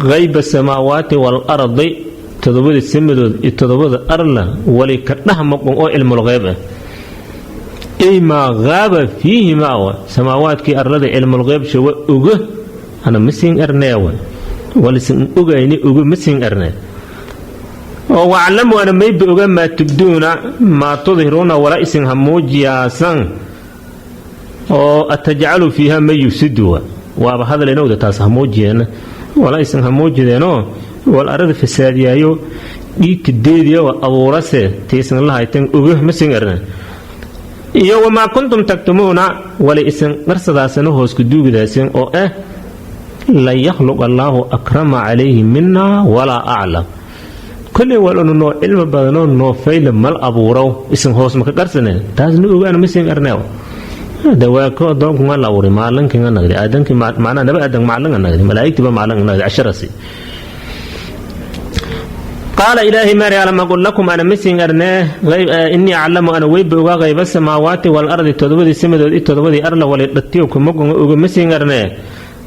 hayba samaawaati waalardi, toddobada samadood iyo toddobada arla wali ka dhah maqon oo cilmulqeyb ah, ey maa haaba fiihimaa wa, samaawaadkii arlada cilmulqeybsha wa oga, ana masin ernee wa, walisin ogayni ogo masin erne oo waclamu, ana mayba oga, maa tubduuna maa tudhiruuna, wala isin ha muujiyaasan oo atajcalu fiiha man yufsidu, waaba hadlaynowda taas ha muujiyeena, wala isin ha muujideenoo wal arada fasaadiyaayo, dhiigka deediya abuurase tiisan lahaytan oga masin erne, iyo wamaa kuntum taktumuuna, wala isin qarsadaasana hoosku duugidaasin oo ah lan yakhluq allaahu akrama calayhi mina walaa aclam. Kolley walanu noo cilmi badanoo noo fayle mal abuurow isin hoos maka qarsane, taasna ogaana masin erneew. Dawaako adoonkunga la abuuray, maalinkinga nagdi aadankii, macnaha naba Aadan maalinga nagdi, malaa'igtiiba maalinga nagdi casharasi. Qaala, Ilaahi mari: alam aqul lakum, ana masin ernee, innii aclamu, ana weyba ogaa, qayba samaawaati waalardi, todobadii samadood i todobadii arla wali dhatiyo kumagonga oga masin ernee,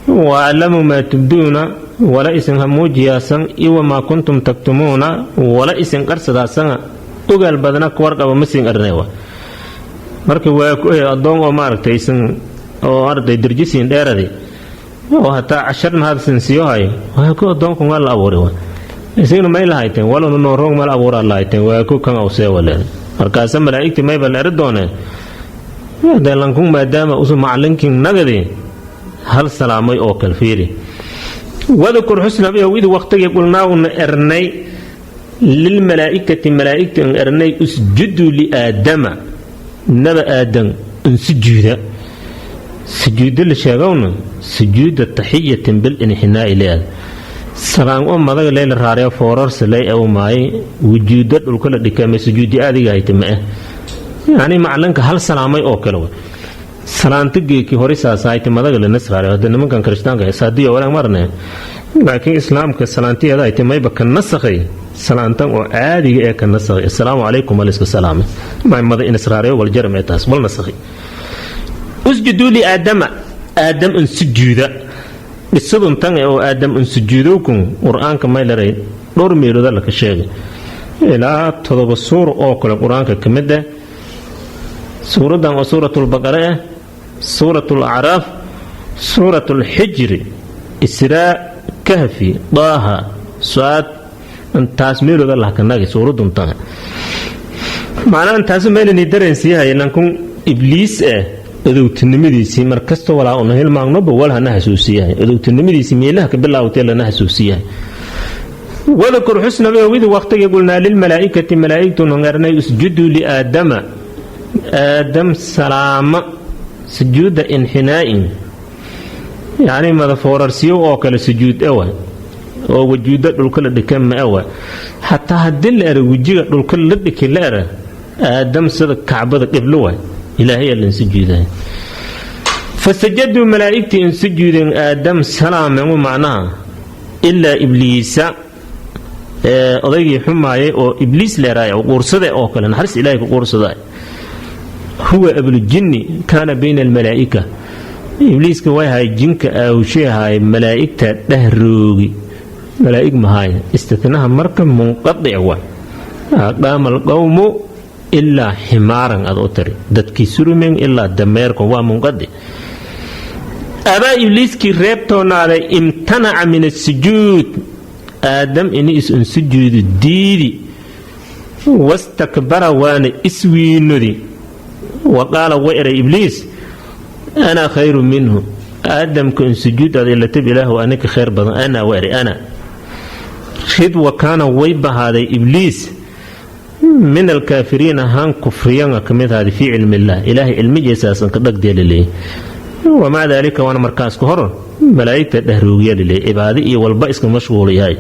waaclamu maa tubduuna, wala isin ha muujiyaasan, iyo wamaa kuntum taktumuuna, wala isin qarsadaasan ogaal badana kuwarqaba masin erneewa. Marka waa addoon oo maaragtay isin oo arday derjisiin dheeradi oo hataa casharna hadsin siyohay, waa ku addoonkan waa la abuuray, wa isagna may lahayteen walanu nooroog mal abuuraa lahayteen, waa ku kan awsee waleen. Markaasa malaa'igtii mayba la eri doonee dee lankun, maadaama usu maclinkin nagadi hal salaamay oo kal fiiri. Wadkur, xusnabiyow, id waqtigii qulnaa una ernay, lilmalaa'ikati, malaa'igta un ernay, usjuduu liaadama, naba Aadan un sujuuda. Sujuudo la sheegowna sujuuda taxiyatin bilinxinaa'i leeada, salaan oo madaga leyla raareo, foorarsa ley ew maayay, wujuudo dhulka la dhikame sujuudi aadiga hayta ma ah, yacni maclinka hal salaamay oo kale. Salaanta geeki hore saasaayta madaga la nasraare, hadda nimankan kirishtaanka saadiyo walaag marne, laakiin islaamka salaantiyeeda ayta mayba ka nasakhay salaantan oo caadiga ee ka nasakhay, assalaamu calaykum aliska salaame may mada inisraareyo waljaram ee taas wal nasakhay. Usjuduu liaadama, Aadam un sujuuda. Dhisadun tan oo Aadam un sujuudowkun Qur-aanka maylaray dhowr meelooda laka sheegay, ilaa 7 suur oo kale Qur-aanka ka mid ah, suuraddan oo Suuratulbaqare ah, Suurat Alacraaf, Suurat Alxijri, Israa, Kahfi, Daaha, Saad, intaas meelooda lahakanagi suuradun tan. Macnaha intaasu meelani dareensiiyahay lankun Ibliis ah adowtinimadiisii markasta walaa una hilmaagnoba wal hana xasuusiyahay, adowtinimadiisii meelaha ka bilaawtee lana xasuusiyahay. Wadkur, xusnabiyow, id waqtigii qulnaa lilmalaa'ikati, malaa'igtu ngarnay, usjuduu liaadama, Aadam salaama, sujuuda inxinaa'in, yacni madafoorarsiyo oo kale sujuud ewa oo wajuuda dhulka la dhika ma ewa. Xataa haddii la era wejiga dhulka la dhiki la era, Aadam sida Kacbada qiblo waay, Ilaahay lan sujuudahay. Fasajaduu, malaa'igtii in sujuudeen, Aadam salaamenu, macnaha ilaa Ibliisa, odaygii xumaayay oo Ibliis leeraay oo quursade oo kale, naxariis Ilahay ku quursada. Huwa abuljinni kaana bayna almalaa'ika. Ibliiska way ahay jinka aawsheehay, malaa'igta dhahroogi, malaa'ig mahaaya. Istitnaha marka munqadic wa qaama alqowmu ilaa ximaaran ad u tiri, dadkii surumeen ilaa dameerka, waa munqadic. Abaa, ibliiskii reebtoonaaday, imtanaca min asujuud, aadam ini is un sujuudu diidi, wastakbara, waana iswiinodi, wa qaala, wa eray ibliis: "Anaa khayru minhu." Aadamka un sujuud ad ilatib, ilaahu anika khayr badan. Anaa wa eray ana rid. Wa kaana, way bahaaday ibliis, min alkaafiriina, haan kufriyanga ka mid ahaaday. Fii cilmi illaah, ilaahay cilmigiisaasan ka dhagdeelaleeyay. Wamaca daalika, waana markaas ka hor malaa'igta dhahroogya laleeyay, cibaado iyo walba iska mashquul yahay,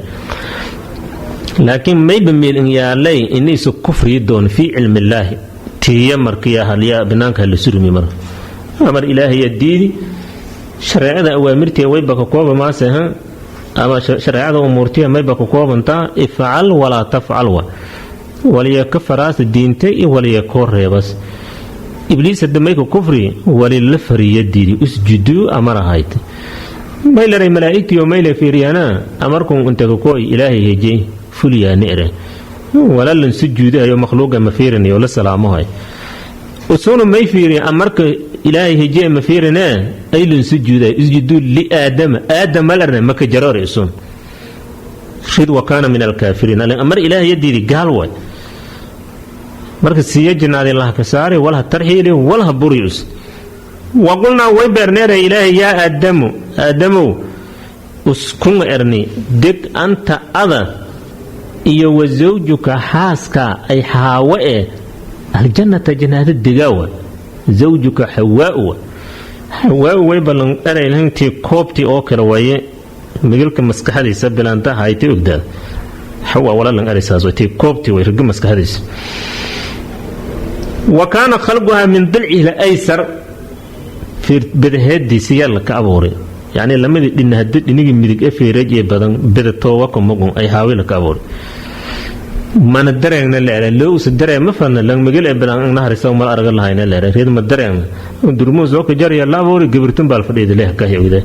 laakiin mayba meel in yaalay inaysu kufriyi doono fii cilmi illaahi. Tiiya markiya halyaa banaanka hala surmi marka amar ilaahaya diidi. Shareecada awaamirtiya wayba ka kooba maase ama shareecada umuurtiya mayba ka koobantaa ifcal walaa tafcal, wa waliya ka faraasa diintay iyo waliya koo reebas. Ibliis hadda mayka kufri wali la fariya diidi, usjuduu amar ahayd maylaray malaa'igtiyo mayle fiiriyaana amarkun intaka kooy ilaahay hejey fuliyaani ere walalan sujuudahayo makhluuqa ma fiirinayo la salaamohay. Usuna may fiiriya amarka ilaahay hejee ma fiirinee aylun sujuudahay, usjuduu liaadama, aadam malarne maka jaroore usun rid. Wa kaana min alkaafiriin, amar ilaahay yadiidi gaal way. Marka siiya jinaadi laha ka saari, walha tarxiili, walha burius. Wa qulnaa, way beerneera ilaahay: "Yaa aadamu, aadamow, uskun erni deg, anta ada iyo wa zawjuka xaaska ay xaawo e aljannata, jannaada degaawa." Zawjuka xawaau, xawaau way ballan eraylantii koobtii oo kale waaye, migilka maskaxadiisa bilaanta haytay ogdaada xawa walalan eraysaas tii koobtii way riga maskaxadiisa. Wa kaana khalquhaa min dilcihi laysar, bedaheediisi yaa laka abuuray, yacni lamadii dhina haddii dhinigii midig e feereej ee badan bedatoowa kamugun ay haawi laka abuuray. Mana dareegna leere loo usa dareen ma fadna langmigil e bilan naharisa mal araga lahayna leere reed ma dareegna durmuu soo ka jarya la abuuray gibirtun baal fadhiida leh ka hewde.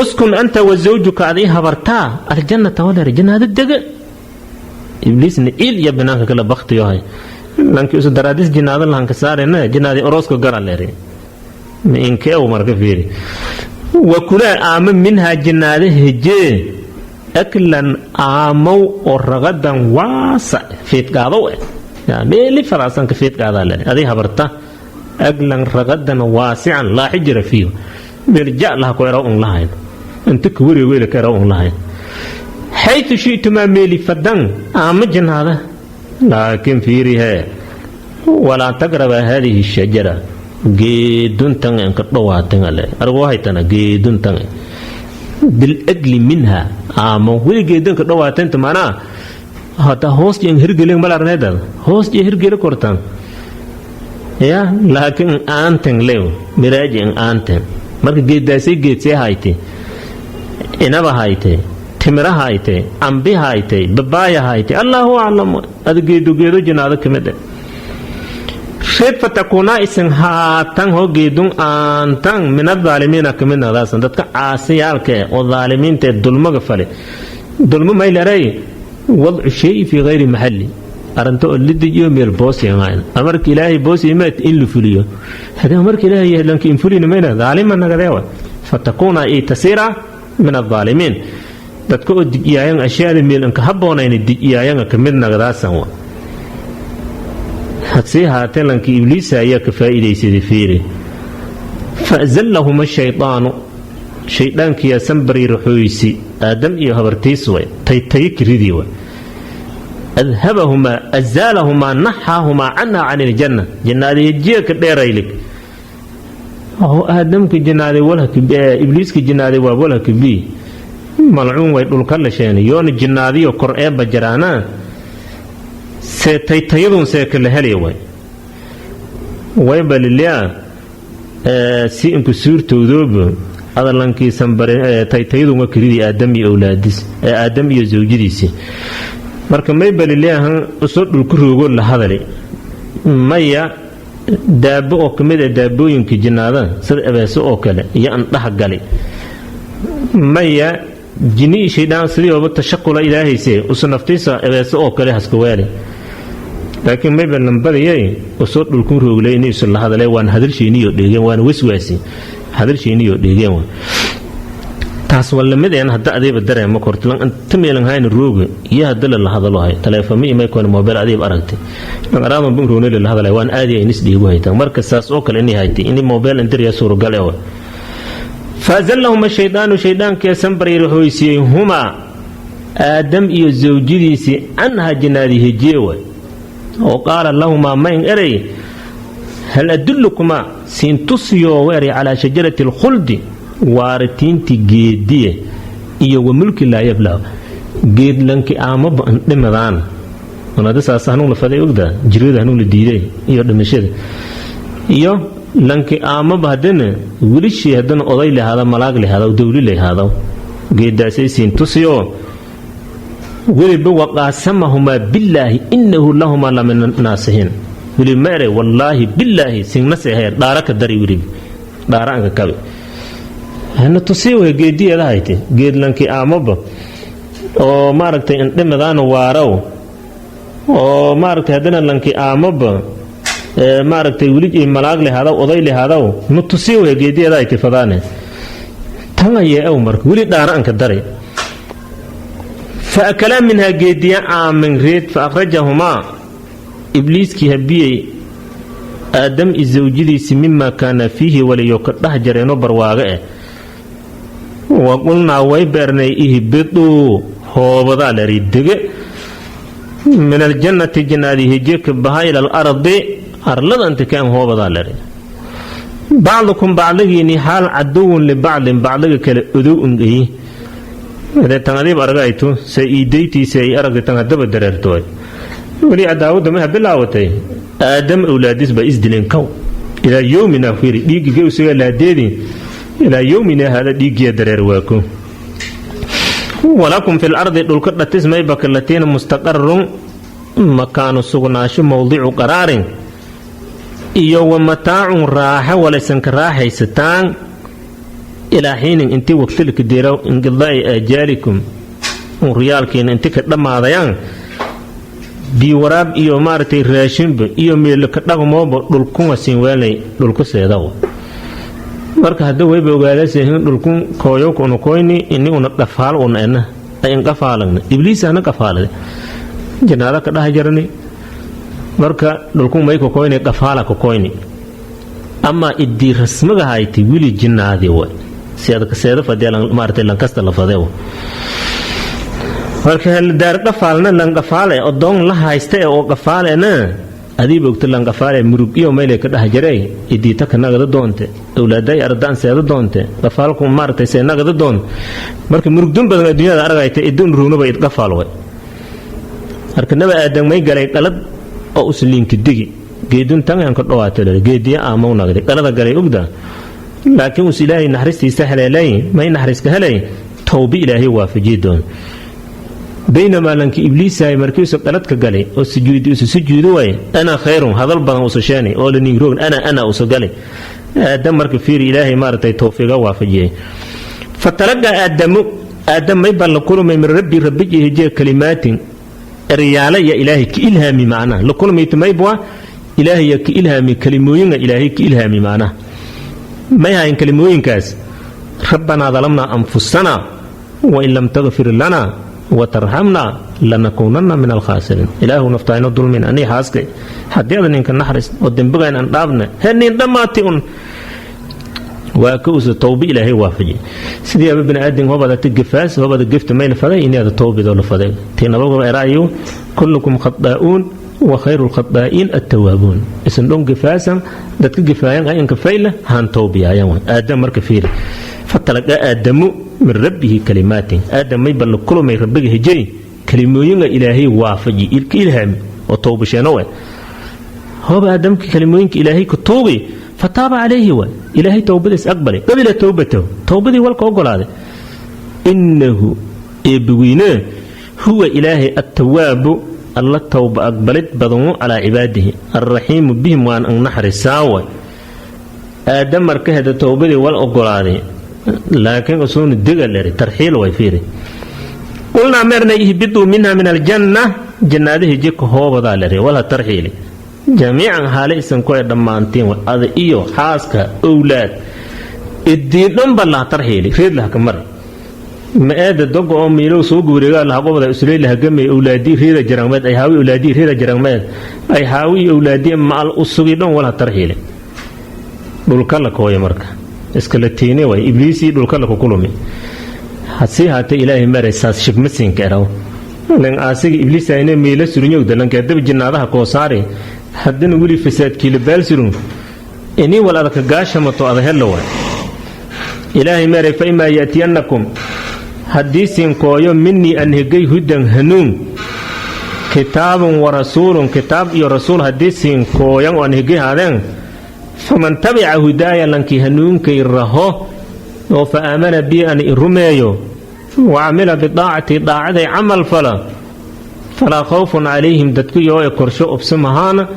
"Uskun anta wa zawjuka," adii habartaa, "aljannata," waleer jannaada dega. Ibliisna il iyo banaanka kala baktiyohay lankii usa daraadis jinaada lahanka saarena jinaadi orooska gara leere inkeew. Marka fiiri, "Wa kulaa," aama, "minhaa," jinaada hejee, "aklan," aamow oo "ragadan," waasac fiidqaadow eh, meeli faraasanka fiidqaadaa leere adii habarta, "aklan ragadan waasican laa xijira fiihi," meel ja laha ku eraw un lahayn, inta ka wareeg weela ka eraw un lahayn, "xaytu shi'tumaa," meeli fadan aama jinaada. Laakiin fiirihee, "walaa taqraba haadihi shajara," geeduntan enka dhawaatanale argo haytana geeduntan, "bilagli minha," aamo weli geedunka dhawaatanta manaa hata hoos jen hirgelin malarneedad hoos je hirgeli kortan ya, laakiin aanten lew miraaji in aanten. Marka geeddaasay geedsee hayte, inaba hayte, timira hayte, cambi hayte, babaaya hayte, allaahu aclam. Ada geedo geedo jinaado kamid eh reed. "Fatakuunaa," isin haatan hoo geedun aantan, "min adaalimiina," kamid naqdaasan dadka caasiyaalka eh oo daalimiinta ee dulmaga fale. Dulmo maylarey wadcu shay fii hayri maxalli, arrinta oo la dejiyo meel boosimayn. Amarka ilaahay boosimaad in la fuliyo, haddii amarka ilaahay yahay lanka in fulina mayna daalima nagadeewa. "Fatakuuna," i tasira, "min adaalimiin," dadka oo dijiyaayan ashyaada meel inka habboonayna dijiyaayanga kamid nagdaasan wa. Hadsii haatee lanka ibliisa ayaa ka faa'iidaysaday. Fiiri, "Faazallahuma shaydaanu," shayddaankiyaa sanbari raxooysi aadam iyo habartiis way taytayi kiridii way. "Adhabahumaa," azaalahumaa, naxaahumaa, "canha," can iljanna, jannaadayajiya ka dheeraylig aadamka janaaday ibliiska jinaaday waa walhaka bi malcuun way dhulka lasheen yoona jinnaadiyo kor eebba jaraanaa see taytayadun see kala helaya way wayba lilyaa si inku suurtowdooba adalankiisan taytayadunga kiridii aadam iyo awlaadis, aadam iyo zawjadiisii. Marka mayba lilyahan usoo dhulku roogo la hadali maya. Daabo oo kamid a daabooyinka jinnaada, sida abeeso oo kale, iyo an dhax gali maya. Jinni shaydaan sidii tashaqula ilaahayse usu naftiisa abeeso oo kale haska waali, laakiin mayba lambadiyay usoo dhulkun rooglay inaysu la hadalay, waan hadalsheeniyo dheegeen, waana waswaasi hadalsheeniyo dheegeen. Taas waa lamid een hadda adiiba dareema korto inta meelan hayna rooga iyo hadda la hadalo hay taleefamo iyo maykoon mobile adiiba aragtay lan araadan bun roonay la hadalay, waan aadi ay nis dhiigu haytaan. Marka saas oo kale inay haytay inay mobile indiriya suuragal ee. Faazallahuma shaydaanu, shaydaankii sanbaryar hoysiiyey, humaa Aadam iyo zawjadiisii, canhaa jannaadii hejiye way, oo qaala lahumaa mayn erey: "Hal adullukumaa siintusiyoo eray calaa shajarati alkhuldi, waaritiinti geediye, iyo wa mulki laa yablaa, geedlanki aamaba andhimadaan?" Saas hanuun la faday ogdaa, jirada hanuun la diiday iyo dhimashada iyo lanki aamaba haddana welishii haddana oday lahaada, malaag lahaada, dawli lahaada, geedaasay siintusiyoo weliba. Waqaasamahumaa billaahi inahu lahumaa la min naasixiin. Weliba ma eray: "Wallaahi billaahi singnase heer dhaara ka dari." Weliba dhaara anka kabe hana tusii way geediyeeda hayte, geedlankii aamaba oo maaragtay indhimadaana waaraw, oo maaragtay haddana lankii aamaba maaragtay weli malaag lehaadaw, oday lehaadaw, nu tusii way geediyeeda hayte fadaane tan ayee ew. Marka weli dhaara anka dari. Fa akalaa minhaa, geediya aamin reed. Fa akhrajahumaa, Ibliiskii habiyey Aadam i zawjadiisi, mimaa kaana fiihi, waliyo ka dheh jareeno barwaaga eh. Wa qulnaa, way beernay: "Ihbiduu, hoobadaa lari dege, min aljannati, jannaadi hejeka baha, ila alardi, arlada inta kaan hoobadaa lari, bacdukum, bacdigiini xaal, caduwun libacdin, bacdiga kale odow ungeyi." Tan adiib argaytu se iidaytiisa ay aragtay tan haddaba dareertooy. Weli cadaawada maha bilaawatay. Aadam awlaadis baa isdileen kow ilaa yowmina fiiri dhiiggiga usaga laadeedi ilaa yowmina hada dhiiggiya dareer waako. Walakum fi lardi, dhulka dhatis mayba kalatiina mustaqarun, makaanu sugnaasho, mowdicu qaraarin, iyo wa mataacun, raaxo walaysanka raaxaysataan, ilaa xiinin, intii waqtilka diro, inqidaa'i aajaalikum, riyaalkiina inti ka dhammaadayaan. Biwaraab iyo maaragtay raashinba iyo meelo ka dhaqmooba dhulkuma siin weelay dhulku seedaw. Marka hadda wayba ogaadasehin dhulkun kooyowka una koyni ini una dhafaal una ena in qafaalagna Ibliis ana qafaalade jannaada ka dhaha jarni. Marka dhulkun may ka koyni, qafaala ka koyni, amaa idii rasmaga hayti wili jinnaadi wa seeda fadee maaragtay lankasta la fadee. Marka daar qafaalna lanqafaale odoon la haysta ee oo qafaalena adiib ogta lanqafaale murug iyo meylay ka dhaha jarey idiita ka nagada doonte, awlaaday ardaan seeda doonte, qafaalku maaragtay see nagada doon. Marka murugdun badan adduunyada aragayta idun ruunaba id qafaal way. Marka Naba Aadam may galay qalad oo usliinka digi geedun tangan ka dhawaato geediya aamaw nagday qalada galay ogda, laakiin us Ilaahay naxariistiisa heleelay, may naxariiska helay towbi Ilaahay waafajiyi doon. Baynamaa lanki Ibliisahay markiisu qaladka galay oo sujuudi usu sujuudi waay, "Ana khayrun" hadal badan usu sheenay oo laningroogn ana ana usu galay Aadam. Marka fiiri, Ilaahay maaragtay towfiiga waafajiyey. Fatalaqa Aadamu, Aadam may baa la kulmay, min rabbi, rabbiji hijiya, kalimaatin, eryaala ya Ilaahay ka ilhaami. Macnaha la kulmayta maybwa Ilaahay ya ka ilhaami, kalimooyinga Ilaahay ka ilhaami. Macnaha may hayn kalimooyinkaas: "Rabbanaa dalamnaa anfusana wain lam takfir lana watarxamna lanakuunanna min alkhaasiriin." Ilaahu naftaayno dulmin anii xaaskay, haddii ada ninka naxris oo dembigayn aan dhaafna he nin dhammaati un. Waa ka usa towba Ilaahay waafajiyay. Sidii aba bini aadam hobadata gefaas hobada gefta may la faday inaada towbidoo la faday. Tii nabagoba eraayu: "Kullukum khadaa'uun wa khayru lkhadaa'iin attawaabuun." Isan dhon gefaasan dadka gefaayan ayinka fayla haan towbiyaayan. Aadam marka fiiri, fatalaqa Aadamu min rabbihi kalimaatin, Aadam may balla kulmay rabbiga hejay kalimooyinga Ilaahay waafaji ka ilhaami oo towbasheeno we. Hooba Aadamka kalimooyinka Ilaahay ku tuugi, fataaba calayhi waay, Ilaahay towbadiis aqbalay, qabila towbatahu, towbadii walka ogolaaday. Innahu, eebbaweyne, huwa Ilaahay attawaabu. Alla towba aqbalid badanu calaa cibaadihi, alraxiimu bihim, waan ang naxariisaawa. Aadam marka heda towbadii wal ogolaaday, laakiin usuuna diga leri tarxiil way. Fiiri, qulnaa meernay ihbiduu minha min aljanna, jannaadihii jika hoobadaa leri, walha tarxiili jamiican haale isan ku ay dhammaantiin, ada iyo xaaska, owlaad, idiin dhanba laha tarxiili, reed laha ka mari. Ma-eeda doga oo miilow soo guureegaa laha qobda usuley laha gamay, owlaadii reeda jarangmeed ay haawi, owlaadii reeda jarangmeed ay haawi, owlaadii maal usugi dhan walha tarxiili, dhulka la kooya. Marka iskala tiine way Ibliisii dhulka la kukulumi. Hasii haatee Ilaahay maray saas shibmasinka eraw lan aasiga Ibliisayna miila surunyowda lankeedaba jinnaadaha koosaari, haddana weli fasaadkiila baal surun inii wal adaka gaashamato ada hello waay. Ilaahay maray: fa imaa ya'tiyannakum, haddii sinkooyo, minii an hegay hudan, hanuun, kitaabun wa rasuulun, kitaab iyo rasuul haddii sinkooyan oo an hegay haadeen, faman tabica hudaaya, lankii hanuunkay raho oo fa aamana bii, an i rumeeyo, wa camila bidaacatii, daacaday camal fala, falaa khawfun calayhim, dadku yoo e korsho obsamahaana,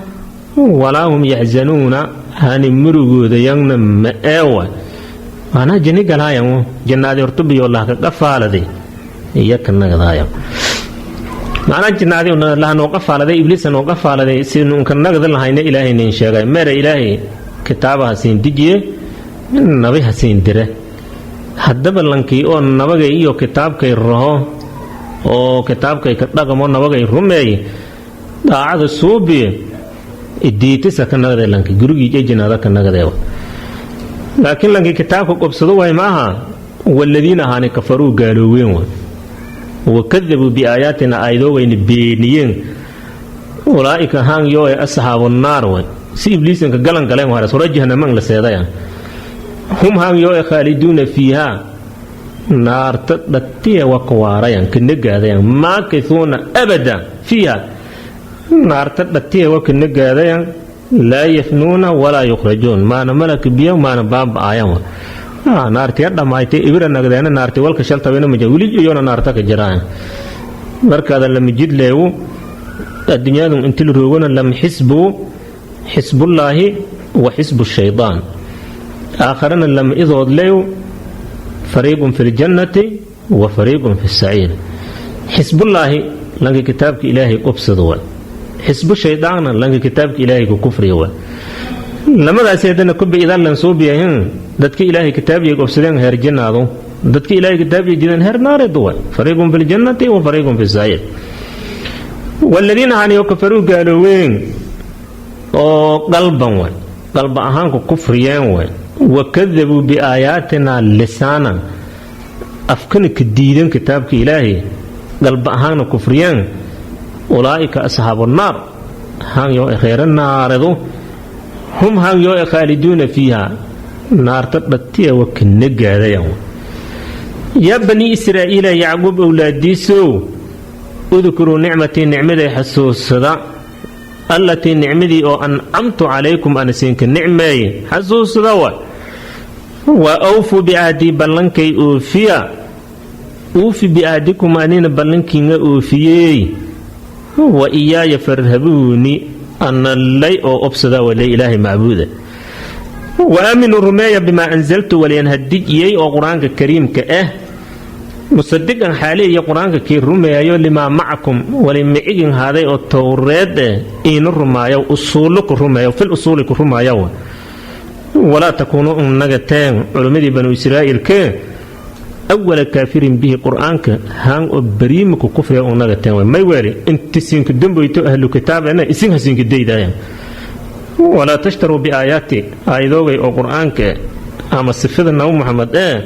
walaa hum yaxzanuuna, hani murugooda yangna ma eewa. Maanaa jinni galaayan, jannaadi hortubiyo lahka qafaaladay iyo ka nagadaaya. Macnaa jinnaadi laha noo qafaaladay, Ibliisa noo qafaaladay, si nunka nagda lahayna Ilaahay nin sheegay. Mere Ilaahay kitaabaha siin dejiye, nabi ha siin dire. Haddaba lankii oo nabagay iyo kitaabkay raho oo kitaabkay ka dhaqamo, nabagay rumeeye, daacada suubiye, idiitisa ka nagade lanki gurigii jinaada ka nagadeewa. Laakiin lankii kitaabka qobsado way maaha. Waladiina ahaani kafaruu, gaalooween wa, wakadabuu biaayaatina, aayadoogayna beeniyeen, ulaa'ika haan yoo e asxaabu naar way. Si Ibliisanka galan galeen waras hore jahanamang la seedaya. Hum haan yoo e khaaliduuna fiihaa, naarta dhatiya wa kawaarayan, kanagaadayan, maakithuuna abada fiiha, naarta dhatiya wa kanagaadayan, laa yafnuuna walaa yukhrajuun, maana malaka biyo maana baaba'ayan. Naartiya dhammaaytay, ibira nagdeena, naarti walka shaltabina maja, weli iyona naarta ka jiraayan. Markaada lama jidleewu adduunyadu inti la roogona lam xisbu, xisbullaahi wa xisbu shaydaan. Aakharana lama idood leew, fariiqun fi ljannati wa fariiqun fi saciir. Xisbullaahi lanka kitaabka Ilaahay qobsada wa, xisbu shaydaanna lanka kitaabka Ilaahay ku kufriya wa. Lamadaasi haddana kuba idan lan suubiyahin, dadka Ilaahay kitaabiyay qobsadeen heer jannaado, dadka Ilaahay kitaabiyay diideen heer naareed wa. Fariiqun fi ljannati wa fariiqun fi saciir. Waladiina haniyo kafaruu, gaalooween oo qalban way, qalba ahaanku kufriyeen way, wakadabuu biaayaatina lisaanan, afkana ka diidan kitaabka Ilaahay, qalba ahaanna kufriyeen, ulaa'ika asxaabu naar, haan yoo reere naaredu, hum haan yoo khaaliduuna fiiha, naarta dhatiya wa kana gaadayan. Yaa banii Israa'iila, Yacquub owlaadiisow, udkuruu nicmatii, nicmaday xasuusada, allatii, nicmadii oo ancamtu calaykum, ana siinka nicmeeye xasuusada wa, wa awfuu bicahdii, ballankay oofiya, uufi biahdikum, anina ballankiinga oofiyey, wa iyaaya farhabuuni, analay oo obsadaa wale Ilaahay macbuuda. Wa aaminuu, rumeeya, bimaa anzaltu, walyan hadijiyey oo Qur-aanka kariimka ah, musadiqan xaali iyo Qur-aanka kii rumeeyo, limaa macakum, wali micigin haaday oo Towreed eh iina rumaayo, usuullo ku rumeeyo, fil usuuli ku rumaayo. Walaa takuunuu nagateen, culimmadii Banu Israa'iilkee, awala kaafirin bihi, Qur-aanka haan oo bariimaka kufriya un nagateen. May weeli inti siinka damboyto ahlu kitaabena isin ha siinka daydaaya. Walaa tashtaruu biaayaati, aayadoogay oo Qur-aanka ama sifada Nabi Muxamed ee,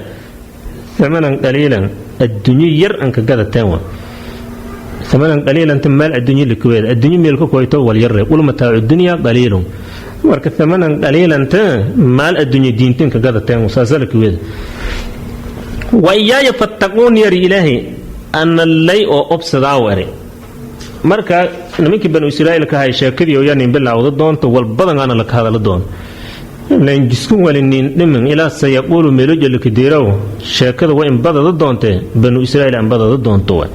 amanan qaliilan, addunyo yar anka gadateen wa. Amanan qaliilanta maal adduunyo likuweeda, adduunyo meelka koyto walyarre, qul mataacu dunya qaliilun. Marka amanan qaliilanta maal adduunyo diintinka gadateen, saasa lakuweeda. Wa iyaaya fattaquun, yari Ilaahay analay oo obsadaa were. Marka nimankii Banu Israa'iilka ahay sheekadii oo yaa nin bilaawda doonto, walbadangaana laka hadala doono, lanjiskun wali nin dhimin ilaa sayaquulu meelojalakadeerow. Sheekada waa in badada doontee, Banu Israa'iil an badada doonto wa.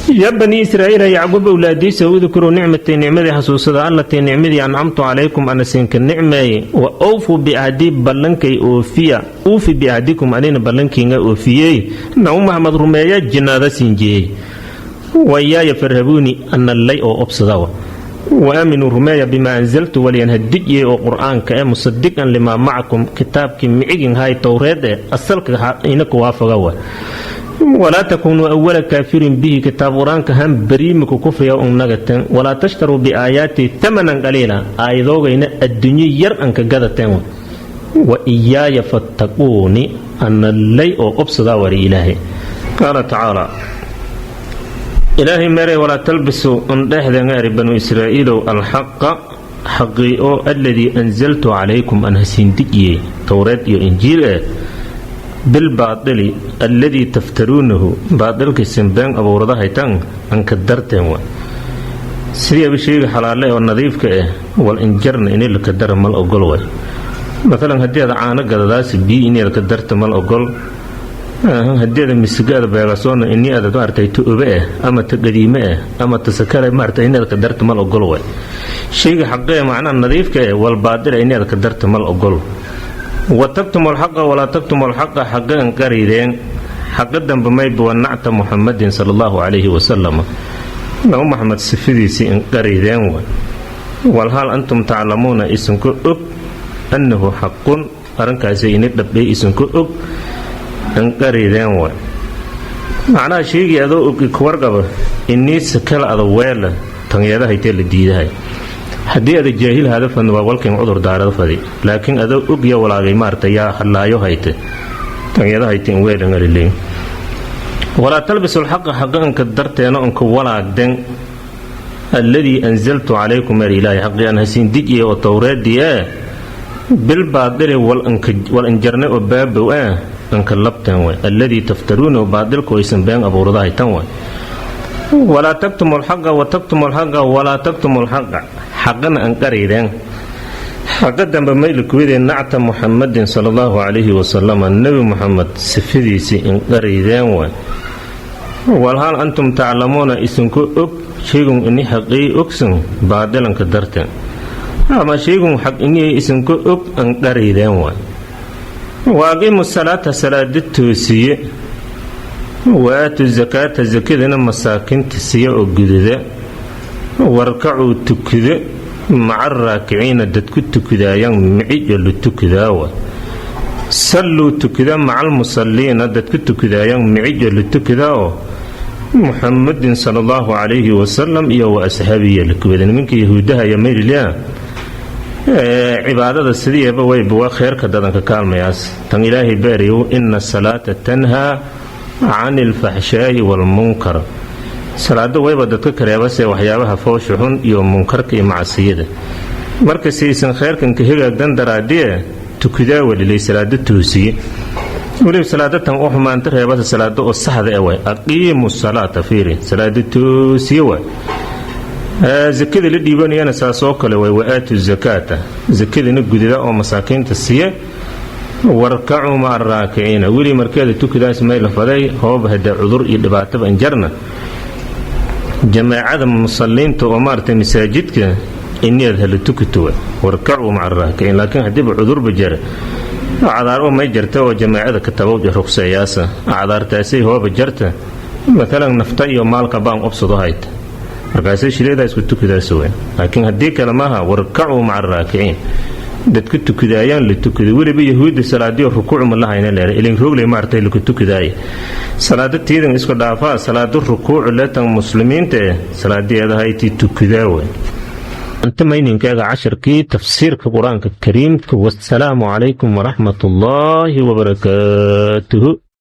Ya banii Israa'iila, Yacquub awlaadiisa, udkuruu nicmatii, nicmadii xasuusada, allatii, nicmadii, ancamtu calaykum, ana siinka nicmeeye, wa awfuu biahdii, ballankay oofiya, uufi biahdikum, anina ballankiinga oofiyey. Nabi Maxamed rumeeya, jinnaada siinjeeyey. Wayaaya farhabuuni, analay oo obsadawa. Wa aaminuu, rumeeya, bimaa anzaltu, walyan hadijiyey oo Qur'aanka ee, musadiqan limaa macakum, kitaabkii micigin hay Towreed ee asalka inaka waafaga wa. Walaa takuunuu awala kaafirin bihi, kitaab Qur-aanka han bariimiku kufriya unnagateen. Walaa tashtaruu biaayaatii tamanan qaliila, aayadoogayna adduunyo yar anka gadateen. Wa iyaaya fattaquuni, analay oo obsadaa wari Ilaahay. Qaala tacaala, Ilaahay meeray: walaa talbisuu, undhexden eri banu Israa'iilow, alxaqa, xaqii oo, alladii anzaltu calaykum, aan hasiindijiyey Towreed iyo Injiil bilbaadili alladii taftaruunahu, baadilkiisin been abuuradahaytan anka darteen wa. Sidii aba sheegi xalaale oo nadiifka ah wal injarna ini laka dara mal ogol way. Maalan, haddii aad caano gadadaasi, biyo inaad ka darta mal ogol. Haddii aad misigaada beegasoona, ini aad maaragtay ta obe ah ama ta qadiime ah ama ta sakale maaragtay inaad ka darta mal ogol way. Shayga xaqee, macnaha nadiifka ah, wal baadila inaad ka darta mal ogol. Wa taktumu alxaqa, walaa taktumu alxaqa, xaqa anqarideen. Xaqa dambe mayba wanacta Muxamadin sala Allahu calayhi wasalam, Nabi Maxamed sifadiisii inqarideen way. Walhaal antum taclamuuna, isinka og, annahu xaqun, arrinkaasi ini dhabay isinka og inqarideen way. Macnaha sheegii adoo og kuwarqaba inii sakala ada weela tanyeedahaytee la diidahay. Haddii ada jaahil hadafan waa walkin cudur daarada fadi, laakiin adoo og ya walaagay maarata yaa hadlaayo hayte tanyadahayte in weelangaliley. Walaa talbisu alxaqa, xaqa inka darteena inka walaagden, alladii anzaltu calaykum, er Ilaahay, xaqii aan hasiin dijiye oo Towreedii bilbaadili, wal injarne oo baabow anka labteen way, alladii taftaruuna, baadilku aysan been abuuradahay tan way. Walaa taktumu alxaqa, wa taktumu alxaqa, walaa taktumu alxaqa, xaqana anqaraydeen. Xaqa dambe mayla kuwidee nacta Muxamadin sala Allahu calayhi wasalama, Nebi Muxamed sifadiisii inqaraydeen way. Walhal antum taclamuuna, isinku og shaygun ini xaqii ogsan baadilanka darteen, ama shaygun xaq inii isinku og anqaraydeen waay. Wa aqiimu salaata, salaada toosiye, wa aatu zakaata, sakadana masaakinta siya oo gududa, warkacuu, tukudo, maca araakiciina, dadku tukudaayaan micijo la tukudaawa. Salluu, tukuda, maca almusalliina, dadku tukudaayaan micijo la tukudaa oo Muxamadin sala Allahu calayhi wasalam iyo wa asxaabiya la kubada. Nimanka Yahuudaha iyo mayrilya cibaadada sidiiba wayba waa kheerka dadanka kaalmayaas. Tan Ilaahay baariyow: ina asalaata tanhaa can ilfaxshaa'i waalmunkar. Salaado wayba dadka kareebase waxyaabaha foosha xun iyo munkarka iyo macsiyada. Marka saysan kheyrkanka hagaagdan daraadiye tukudaa welilay, salaado toosiye. Weliba salaada tan u xumaanta reebasa salaado oo saxda e waay. Aqiimu salaata, fiiri, salaado toosiye waay. Zakada la dhiibanayana saasoo kale waay. Wa-aatu zakaata, zakadana gudada oo masaakiinta siye, warkacuu maca araakiciina. Weli markeeda tukudaas may la faday hoob hadee cudur iyo dhibaataba injarna, jamaacada musalliinta oo maaragtay masaajidka inaad hala tukato, warkacuu maca araakiciin. Laakiin haddiiba cudurba jara, acdaar may jarta oo jamaacada ka tabawja ruqseeyaasa. Acdaartaasay hooba jarta, maalan nafta iyo maalka baan obsado hayta, markaasay shileedaa isku tukudaas weyn. Laakiin haddii kale maaha, warkacuu maca araakiciin, dadku tukudaayaan la tukado. Weliba Yahuudda salaadiyo rukuuc ma lahayna leer ilin roogley maartay laku tukudaaye. Salaada tiidan isku dhaafaa, salaado rukuuc letan muslimiinta salaadiyeeda hayti tukudaa wey. Anta mayninkaaga casharkii tafsiirka Qur-aanka Kariimka. Wasalaamu calaykum waraxmat ullaahi wabarakaatuhu.